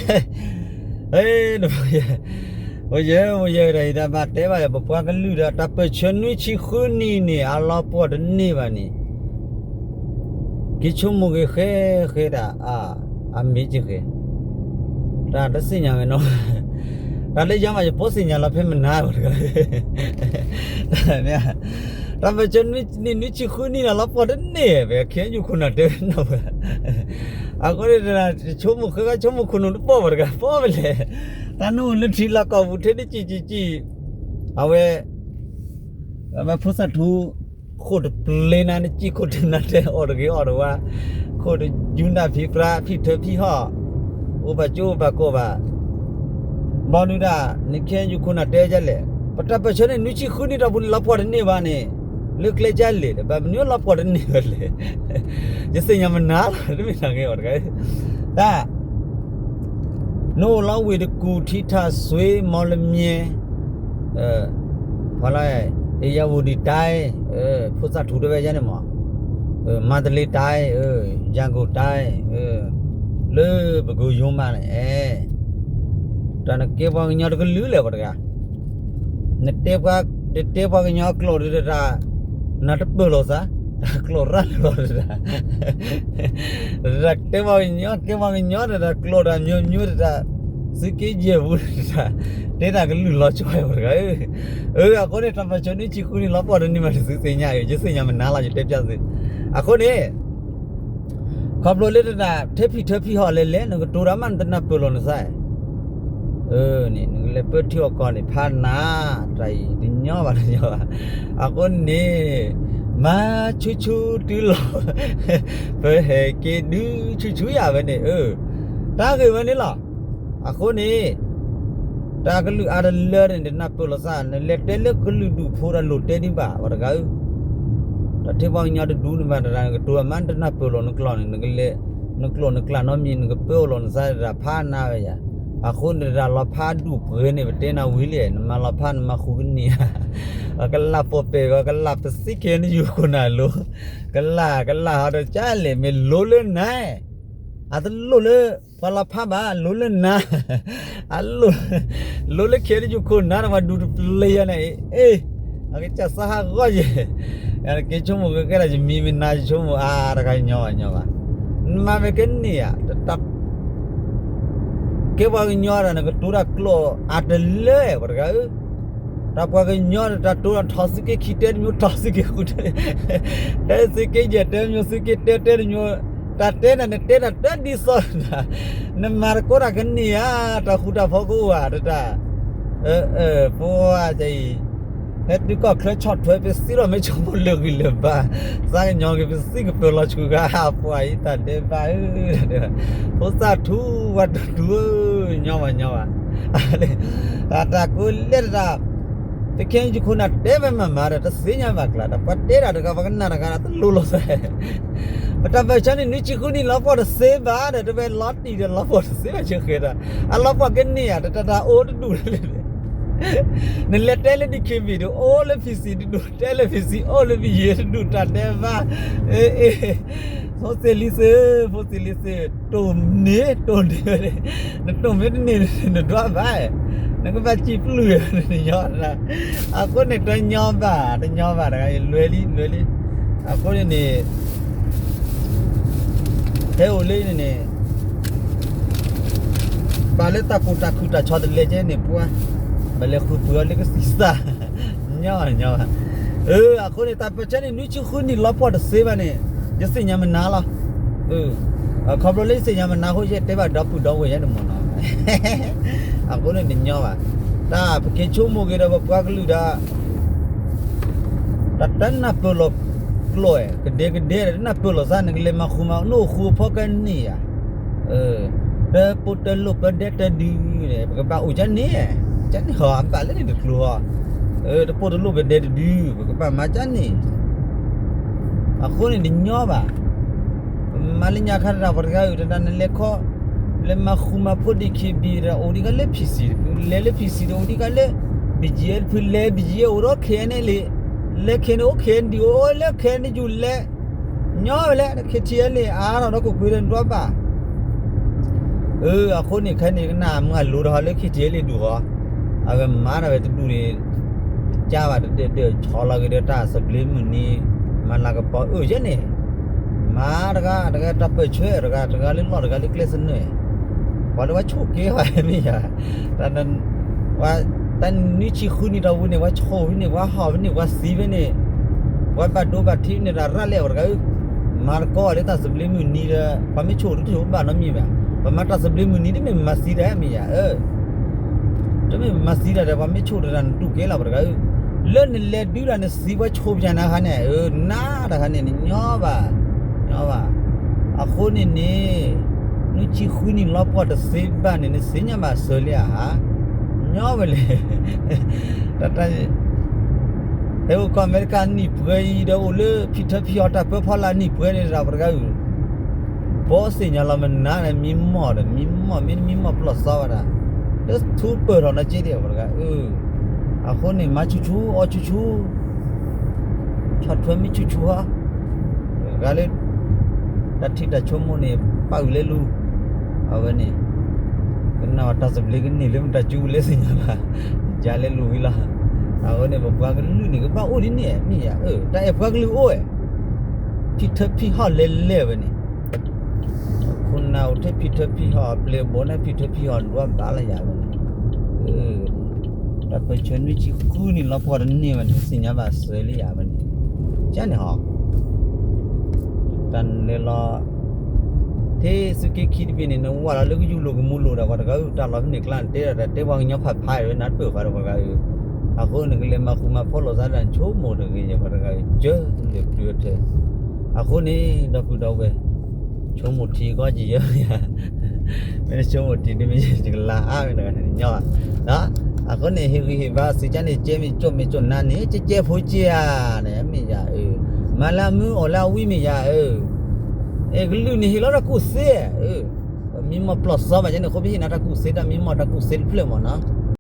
ဟဲ ဖိယဲၢ် ဖိယဲၢ် ဖိယဲၢ်တဂၤအံၤ တၢ်မၤတဲဘၣ်ယၤ ပပှၤကလုာ်ဒီး တၢ်ပၢၢ်ဆၢနွံဆံဃုနံၣ်န့ၣ် အလီၤပှီၢ်တန့ၢ်ဘၣ်န့ၣ် က့ၤဆိကမိၣ်ဂ့ၤဃဲဃဲဒၣ် အမ့ၢ်က့ၤဃဲ တၢ်တသ့ၣ်ညါဝဲနီၤ တၢ်လၢယၤမး ယပိသ့ၣ်ညါလီၤဖဲမနၤဘၣ်တဂၤ တၢ်ပၢၢ်ဆၢနွံဆံဃုနံၣ်န့ၣ် လီၤပှီၢ်တန့ၢ် ဖဲခဲယူၢ်ခိၣ်နၢ်တဲဝဲနီၤ အဃိန့ၣ် ဆိကမိၣ်ဃဲဃဲဆိကမိၣ်ခိၣ်နူာ်တပီၢ်ဘၣ်တဂၤ ပီၢ်ဖဲလဲၣ် တၢ်နအိၣ်လၢထံလီၢ်ကီၢ်ပူၤထဲနစံၣ်စံၣ်စံၣ် အဝဲ အဝဲဖိသၣ်ထူ ခိၣ်တပျ့နၤ နစံၣ်ခိၣ်တနၤတဲအီၣ်တဂ့ၤအီၣ်တဝါ ခိၣ်တယူနၢ်ဖံးပြါဖံးထၢဖံးဟီၣ် အိၣ်ဘၣ်ကၠိအိၣ်ဘၣ်ကီၢ်ဘၣ် ဘီဒုဒၣ် နခဲယူၢ်ခိၣ်နၢ်တဲဒ်လဲၣ် ပတၢ်ပၢၢ်ဆၢန့ၣ် နွံဆံဃုနံၣ်တီၢ်ပူၤန့ၣ် လီၤပှီၢ်တန့ၢ်ဘၣ်န့ၣ် လၢကျဲကၢ်လဲၣ် ဘၣ်မနုၤလီၤပှီၢ်တန့ၢ်ဘၣ်လဲၣ် ယသ့ၣ်ညါမနၤလီၤ တမ့ၢ်တၢ်ဂ့ၤအီၤတဂၤ တၢ် နအိၣ်လီၤဝ့ၢ်တကူၣ် ထံထၣ်စွ့ မီၣ်လမၠဲၣ် ဖီလာ် ဧရာဝတီတိုင်း ဖိသၣ်ထူတဲဝဲယဲန့ၣ်မး မန္တလေးတိုင်း ရန်ကုန်တိုင်း လၢပကိယိမးန့ၣ် တၢ်နကဲပှၤကညီတကလုာ်လဲၣ်ပှၤတဂၤ နတဲပှၤ နတဲပှၤကညီအကျိာ်ဒုးတၢ် နတပၢၢ်လိာ်သး တၢ်ကျိာ်ရၢ်လီၤတၢ် တၢ်တဲပှၤကညီ ကဲပှၤကညီတၢ် တၢ်ကျိာ်တၢ်မျိုးမျိုးတၢ် သုးက့ယဲၢ်ပူၤတၢ် တဲတၢ်ကလုၢ်လီၤဆီဝဲတဂၤ အဃိန့ၣ် တၢ်ပၢၢ်ဆၢနွံဆံဃုနံၣ်လီၤပှီၢ်တန့ၢ်ဘၣ်န့ၣ် သုသ့ၣ်ညါအံၤ ယသ့ၣ်ညါမနၤလီၤ ယတဲပျးသု အဃိန့ၣ် ခီဖျိလၢတၢ်ထဲဖံးထၢဖံးဟီၣ်လဲၣ်လဲၣ် နကတိၤတၢ်မး နတနၢ်ပၢၢ်လိာ်နသး န့ၣ် နကလဲၤပၢထံအီၣ်ကီၢ်န့ၣ် ဖးနၤ တၢ်အံၤတညီဘၣ်တညီဘၣ် အဃိန့ၣ် မၤဆူၣ်ဆူၣ်တုၤလီၤ ပဟဲက့ၤဒုးဆူၣ်ဆူၣ်ယၤဝဲန့ၣ် တၢ်ဂ့ၢ်ဝဲန့ၣ်လီၤ အဃိန့ၣ် တၢ်ကလုၢ်အါတလၢန့ၣ် နတနၢ်ပၢၢ်လိာ်သး နလဲၤတဲလၢကလုာ်ဒူၣ်ဖိတၢ်လိၣ်တဲဒံးဘၣ် ပှၤတဂၤဧၢ တၢ်ထဲပှၤကညီတဒူၣ်န့ၣ်ဘၣ်တဂၤ နကတိၤမး နတနၢ်ပၢၢ်လိာ်နကျိာ်န့ၣ် နကလဲၤ နကျိာ်နကျးနီတမံၤ နကပၢအီၣ်လိာ်နသးတၢ်ဖးနၤဝဲယၤ အဃိန့ၣ်တၢ်လီၤဖးဒူၣ်ပှဲၤန့ၣ် ပတဲနၤဝံၤလံ နမၤလီၤဖး နမၤဃူကန့ၢ်ဧါ ကလၢ်ပိာ်ပဲာ်ဂီၤ ကလၢ်ပစံးကဲနယူၢ်ခိၣ်နၢ်လိၤ ကလၢ် ကလၢ်ဟီဒီးကၢ်လဲၣ် မ့ၢ်လိၤလၢနၤ အတလိၣ်လၢ ပှၤလီၤဖးဘၣ် လိၤလၢနၤ အလိၤ လိၤလၢခဲနယူၢ်ခိၣ်နၢ် ပှၤဒူၣ်တပျ့ၤယၤန့ၣ် အ့ အကစၢ်စၢ်ဟးဂီၢ်ယဲၢ် ကဲဆိကမိၣ်ကဲဒၣ် ယမံၤမနၤ ယဆိကမိၣ်အါတခါ ညီဘၣ်ညီဘၣ် နမၤမ့ၢ်ကန့ၢ်ဧါ တၢ် ကဲပှၤကညီဒီး နကတိၤတၢ်ကျိာ်အါတလၢ ပှၤတဂၤဧၢ တၢ်ပှၤကညီဒီး တၢ်တိၤတၢ်ထီၣ်သုးက့ခံတဲတမျိုး ထီၣ်သုးက့ဃုတဲ တဲသုးက့ယဲၢ်တဲတမျိုး သုးက့တဲတဲတမျိုး တၢ်တဲနၤ နတဲတၢ်တဒ်သိးနၤ နမၤတကိးတၢ်ကန့ၢ်ဧါ တၢ်ဃူတၢ်ဖိးကအိၣ်ဧါ တၢ် ပဝဲအံၤ ဖဲတုၤကီၢ်ချၢဆီၣ်ထွဲ ပစံးထီၣ်မ့ၢ်ဆိကမိၣ်လၢာ်ဂံၢ်လၢာ်ဘါ သးကညီၤက့ၤ ပစံးကပၢၤလီၤဆူၣ်ဂၤ ပှၤအံၤတၢ်ဒဲးဘးဧၢ ဖိသၣ်ထူဝဲတဒူၣ်ဧၢ ညီဘၣ်ညီဘၣ် တၢ်ကိးလဲၣ်တၢ် တခဲယခိၣ်နၢ်တဲဝဲမၤမၤဒီး တသ့ၣ်ညါဘၣ်ကျါဒီး ပှၤတဲတၢ်တဂၤ ပှၤကနၣ်တဂၤဒီး တလိၤလိာ်သး ပတၢ်ပၢၢ်ဆၢန့ၣ် နွံဆံဃုနံၣ်လီၤပှီၢ်တသ့ဘၣ်ဒီး တဝဲလီၤတံၢ်ဒီး လီၤပှီၢ်တသ့ဘၣ်ဆၢဃဲၤဒီး အလီၤပှီၢ်ကန့ၢ်ဧါ တၢ်တၢ်အိၣ်တဒူၣ်လၢ နလဲၤတဲလၢ ဒီး ခ့ဘံၣ် ဒီး အိၣ်လၢ ဖံစံၣ် တဒူၣ် တဲလၢ ဖံစံၣ် အိၣ်လၢ ဘံၣ်ယ့ တဒူၣ် တၢ်တဲဘၣ် အ့ ဖိသ့ၣ်လံၤသ့ၣ် ဖိသ့ၣ်လံၤသ့ၣ် တိၢ်န့ၢ် တိၢ်န့ၢ်ဝဲန့ၣ် နတိၢ်မ့ၢ်တန့ၢ် နဒွးဘၣ် နကဘၣ်စံးပျုၢ် နညီနၤ အဃိန့ၣ် တညီဘၣ် တညီဘၣ်တဂၤ လွဲလံ လွဲလံ အဃိန့ၣ်န့ၣ် ဟဲအိၣ်လၢန့ၣ်န့ၣ် ဘၣ်လၢတၢ်ကူၣ်တၢ်ခုၣ်တၢ်ဆီတလဲကဲန့ၣ် ပှၤ ဘၣ်လဲၤဃုာ်ပှ့ၤအီၤလၢကသံၣ်သၣ် ညီညီ အဃိန့ၣ် တၢ်ပၢၢ်ဆၢန့ၣ် နွံဆံဃုနံၣ်လီၤပှီၢ်တသ့ဘၣ်န့ၣ် ယသ့ၣ်ညါမနၤလီၤ ခီဖျိလၢယသ့ၣ်ညါမနၤအဃိ ယတဲဘၣ်ဒီပုၢ်ဒီဝဲၢ်ယဲန့ၣ်မ့ၢ်နီၤ အဃိန့ၣ်တညီဘၣ် တၢ်ပက့ၤဆိကမိၣ်က့ၤဒီးပပှၤကလုာ်ဒီး တၢ်တနၢ်ပၢၢ်လီၤကျိာ် ကဒဲကဒဲ တနၢ်ပၢၢ်လိာ်သး နကလဲၤမၤဃူမၤ နအိၣ်ဃူအဖီကန့ၢ်ဧါ တပိၢ်တလိၣ်ပဒဲတဒုန့ၣ် ပကဘၣ်အိၣ်ကန့ၣ် ကန့ၣ်ဟီ အဘၣ်လၢန့ၣ်တကျိၤဟီ တပိၢ်တလိၣ်ပဒဲတဒု ပကဘၣ်မၤကန့ၣ် အဃိန့ၣ်တညီဘၣ် ပမၤလၢညါခါတၢ် ပှၤတဂၤအုၣ်တၢ် နလဲၤခီ လဲၤမၤဃူမၤဖိး ဒီး ခ့ဘံၣ် ဒီး အိၣ်ဒံးကလၢ ဖံစံၣ် တဖု လဲၤလၢ ဖံစံၣ် ဒီး အိၣ်ဒံးကလၢ ဘံၣ်ယ့ တဖု လဲၤ ဘံၣ်ယ့ အိၣ်ဒီး ခဲန့ၣ်လံ လဲၤခဲန့ၣ် အိၣ်ခဲန့ၣ်ဒံး အိၣ်လၢခဲန့ၣ်ယူၤလဲၤ ညီဝဲလဲၣ် ခဲထံအလံာ် အါထီၣ်ဒီးကကွ့ၢ်ဒီးနတွၤဘၣ် အဃိန့ၣ်ခဲန့ၣ် ကနၣ်မုၢ်အလိၤတဟီလၢ ခံထံၣ်လံဒူၣ်ဃီ, အဝဲမၤတၢ်ဝဲတဒူၣ်န့ၣ် ကၢ်ဘၣ်တဒၢးဒၢးဆီလီၤက့ၤဒီးတၢ်သဘျ့မုၢ်နံၤ, မၤလၤကပီၤအၢယဲန့ၣ်, မၤတဂၤတဂၤတၢ်ပၢၢ်ဆၢတဂၤ တဂၤလၢလီၢ်တဂၤလၢကျဲသနၢၣ်, ပှၤလၢဝဲဆိၣ်က့ၤဝဲမ့ၢ်ယၤ, တၢ်နွံဆံဃုနံၣ်တၢ်ဝံၤန့ၣ် ပှၤဆိၣ်ဖဲန့ၣ် ပှၤဟီၣ်ဖဲန့ၣ် ပှၤသံဖဲန့ၣ်, ပှၤဘၣ်ဒိဘၣ်ထံးဖဲန့ၣ် တၢ်ရၤလဲၣ်ပှၤတဂၤဧၢ, မၤတကီလၢတၢ်သဘျ့မုၢ်နံၤဒီး ပှၤမ့ၢ်ဆိၣ်တဆိၣ်ဘၣ်နီတမံၤဘၣ်, ပှၤမၤတၢ်သဘျ့မုၢ်နံၤ တမ့ၢ်မၤသံတၢ်မ့ၢ်ယၤဧၢ တမ့ၢ်မၤသံတၢ်ဒီး ပှၤမ့ၢ်ဆိၣ်တၢ်နတူၢ်ကဲလီၤပှၤတဂၤဧၢ, လၢနလဲၤဒုးတၢ်နသံပှၤဆိၣ်ပယၤန့ၣ်အခါန့ၣ် နၤတခါန့ၣ် နညီဘၣ်, ညီဘၣ်, အဃိန့ၣ်န့ၣ် နွံဆံဃုနံၣ်လီၤပှီၢ်တသ့ဘၣ်န့ၣ် နသ့ၣ်ညါဘၣ်စၢၤလံဧါ, ညီဝဲလဲၣ်, တၢ် ဟဲအိၣ်ကီၢ်အမဲရကၤနံၣ်ပှဲၤအံၤဒီး အိၣ်လၢဖံထၢဖံဟီၣ်တၢ်ပၢဖီလာ်နံၣ်ပှဲၤန့ၣ်ဒီး ပှၤတဂၤဧၢ, ဘီသ့ၣ်ညါလီၤမနၤန့ၣ် မံမီၢ်ဒီး မံမီၢ်မ့ၢ်မံမီၢ်ပျီၢ်သီဝဲဒၣ်, လၢထူပၢၢ်ထီၣ်နီၤက့ဒံးပှၤတဂၤဧၢ, အဃိန့ၣ် မၤဆူၣ်ဆူၣ် အီၣ်ဆူၣ်ဆူၣ် ဆီၣ်ထွဲမ့ၢ်ဆူၣ်ဆူၣ်ဟီ, တဂၤလၢ တၢ်ထံၣ်တၢ်ဆိကမိၣ်န့ၣ် ပာ်အုးလဲလူၤ, အဝဲန့ၣ် ကနၣ်ဝဲတၢ်သဘျ့ကန့ၢ်လၢမတၤကၠူလဲသ့ၣ်ညါဘၣ်, ယၤလဲလူၤဝံၤလီၤ, အဝဲန့ၣ် ပပှၤကလုာ်န့ၣ် ကဘၣ်အိၣ်ဒ်န့ၣ်မ့ၢ်ယၤဧၢ, တၢ်အဲၣ်ပှၤကလုာ်အိၣ်ဝဲ, ဖံထၢဖံဟီၣ်လဲၤလဲၤဝဲန့ၣ် ခိၣ်နၢ်အိၣ်ထဲဖံထၢဖံဟီၣ်အပျဲၢ်အဘီန့ၣ် ဖံထၢဖံဟီၣ်ဒွးဘၣ်လၢယၤဝဲန့ၣ်, တၢ်ပၢၢ်ဆၢနွံဆံဃုနံၣ်လီၤပှီၢ်တန့ၢ်ဝဲန့ၣ် သ့ၣ်ညါဘၣ်စၢၤလံယၤဝဲန့ၣ်, ကန့ၣ်ဟီ, တၢ်လဲၤလီၤ ထဲသုးက့ခံတဘ့ၣ်န့ၣ် နဝဲလီၤလၢကယူၢ်လိာ်ကမူလိာ်ဒီး ပှၤတဂၤဧၢ တၢ်လီၢ်ဖဲန့ၣ်ကျါန့ၣ် တဲဒီးတဲပှၤကညီဖးဖးဝဲနၢ်တပၢၢ်ဃီဒီးပှၤတဂၤဧၢ, အဃိန့ၣ် ကလဲၤမၤဃူမၤဖိးလိာ်သးဒၣ် ဆိကမိၣ်တဂ့ၤ ယပှၤတဂၤဧၢ ကၢလဲၤပျုၤအထၢၣ်, အဃိန့ၣ် ဒီပုၢ်ဒီဝဲၢ် ဆိကမိၣ်ထံကီၢ်ကယၢမ့ၢ်ယၤ, မ့ၢ်ဆိကမိၣ်ထံဒ်မ့ၢ်ယကလၤအါမ့ၢ်တဂၤန့ၣ်ညီ, အဃိန့ၣ် ဟ့ၣ်ဂံၢ်ဟ့ၣ်ဘါသုကၢ်န့ၣ် ကဲမ့ၢ်ကၠိၣ်မ့ၢ်ကၠိၣ်နါန့ၣ် ကကဲဖိက့ဧါန့ၣ် မ့ၢ်ယၤဧၢ, မၤလၢအမုၢ်အီၣ်လၢအဝံၣ်မ့ၢ်ယၤဧၢ, အဲၣ်ကလုာ်န့ၣ်ဟ့ၣ်လီၤတၢ်ကူၣ်သ့ဧၢ, ပမံမီၢ်ပျီၢ်သီဘၣ်ကဲန့ၣ် အဃိပဟ့ၣ်နၤတၢ်ကူၣ်သ့ တၢ်မံမီၢ်တၢ်ကူၣ်သ့တဖျၢၣ်မ့ၢ်နီၤ